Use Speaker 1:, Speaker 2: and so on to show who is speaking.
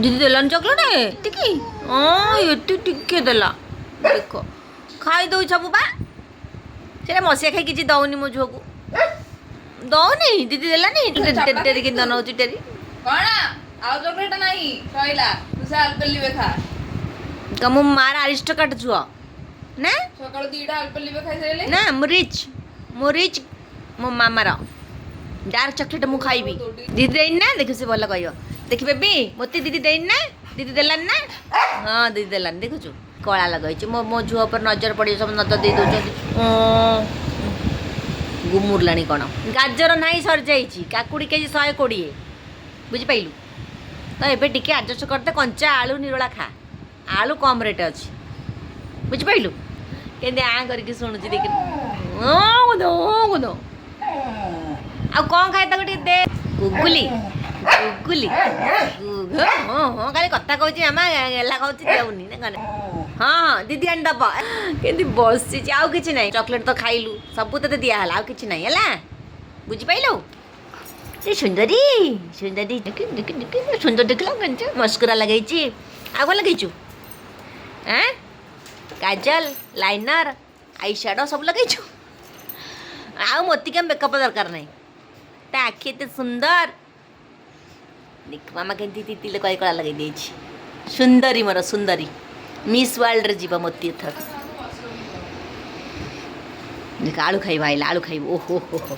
Speaker 1: ଦିଦି ଦେଲାନି ଚକୋଲେଟ୍ ଏତିକି। ହଁ, ଏତେ ଟିକେ ଦେଲା। ଦେଖ, ଖାଇଦଉଛି ସବୁ ବା। ସେଇଟା ମସିଆ ଖାଇ କିଛି ଦଉନି। ମୋ ଝିଅକୁ ଦଉନି। ଦିଦି ଦେଲାନି। ଟେରି କେମିତି ନଉଛି ଟେରି।
Speaker 2: କଣ ଆଉ ଚକୋଲେଟ ନାହିଁ, ସଇଲା। ତୁ ସେ ଆଲପେଲିବେ ଖା।
Speaker 1: ମୋ ମାର ଆରିଷ୍ଟୋକାଟ ଝୁଅ ନା।
Speaker 2: ସକାଳୁ 2ଟା ଆଲପେଲିବେ ଖାଇସାରିଲେ।
Speaker 1: ନା, ମୁଁ ରିଚ୍, ମୁଁ ରିଚ୍। ମୋ ମାମାର ଡାର୍କ ଚକୋଲେଟ୍ ମୁଁ ଖାଇବି। ଦିଦି ଦେଇନି ନା? ଦେଖୁ, ସେ ଭଲ କହିବ। ଦେଖି ବେବି, ମୋତେ ଦିଦି ଦେଇନି ନା? ଦିଦି ଦେଲାନି ନା? ହଁ, ଦିଦି ଦେଲାନି। ଦେଖୁଛୁ, କଳା ଲଗାଇଛି। ମୋ ମୋ ଝିଅ ଉପରେ ନଜର ପଡ଼ିବ। ସବୁ ନଜର ଦେଇ ଦେଉଛନ୍ତି। ଗୁମୁରିଲାଣି କ'ଣ? ଗାଜର ନାହିଁ, ସରିଯାଇଛି। କାକୁଡ଼ି କେଜି 120, ବୁଝିପାରିଲୁ ତ? ଏବେ ଟିକେ ଆଡ଼ଜଷ୍ଟ କରିଦେ। କଞ୍ଚା ଆଳୁ ନିରୋଳା ଖା। ଆଳୁ କମ୍ ରେଟ୍ ଅଛି, ବୁଝିପାରିଲୁ? କେମିତି ଆଁ କରିକି ଶୁଣୁଛି ଦେଖି। ଆଉ କ'ଣ ଖାଏ ତାକୁ ଟିକେ ଦେ। ଗୁଗୁଲି, ଗୁଗୁଲି, ହଁ, ଖାଲି କଥା କହୁଛି। ମାମା ଗେଲା କହୁଛି, ଦେଉନି ନା କ'ଣ? ହଁ, ଦିଦି ଆଣି ଦବ। କେମିତି ବସିଛି। ଆଉ କିଛି ନାହିଁ। ଚକୋଲେଟ୍ ତ ଖାଇଲୁ, ସବୁ ତତେ ଦିଆହେଲା, ଆଉ କିଛି ନାହିଁ। ହେଲା, ବୁଝିପାରିଲୁ? ସେ ସୁନ୍ଦରୀ, ସୁନ୍ଦରୀ, ଦେଖି ଦେଖି ଦେଖି, ସୁନ୍ଦର ଦେଖିଲା କେମିତି। ମସ୍କରା ଲଗେଇଛି। ଆଉ କ'ଣ ଲଗେଇଛୁ? ଆଁ, କାଜଲ, ଲାଇନର, I shadow ସବୁ ଲଗେଇଛୁ। ଆଉ ମୋତି କେମ ମେକଅପ୍ ଦରକାର ନାହିଁ। ତା ଆଖି ଏତେ ସୁନ୍ଦର। ଦେଖ, ମାମା କେମିତି ତିତିଲେ କଳି କଳା ଲଗେଇ ଦେଇଛି। ସୁନ୍ଦରୀ, ମୋର ସୁନ୍ଦରୀ। ମିସ୍ ୱାର୍ଲଡରେ ଯିବ ମୋତି ଏଥର। ଦେଖ, ଆଳୁ ଖାଇବ, ଆଇଲା, ଆଳୁ ଖାଇବ। ଓହୋ ହୋ ହୋ।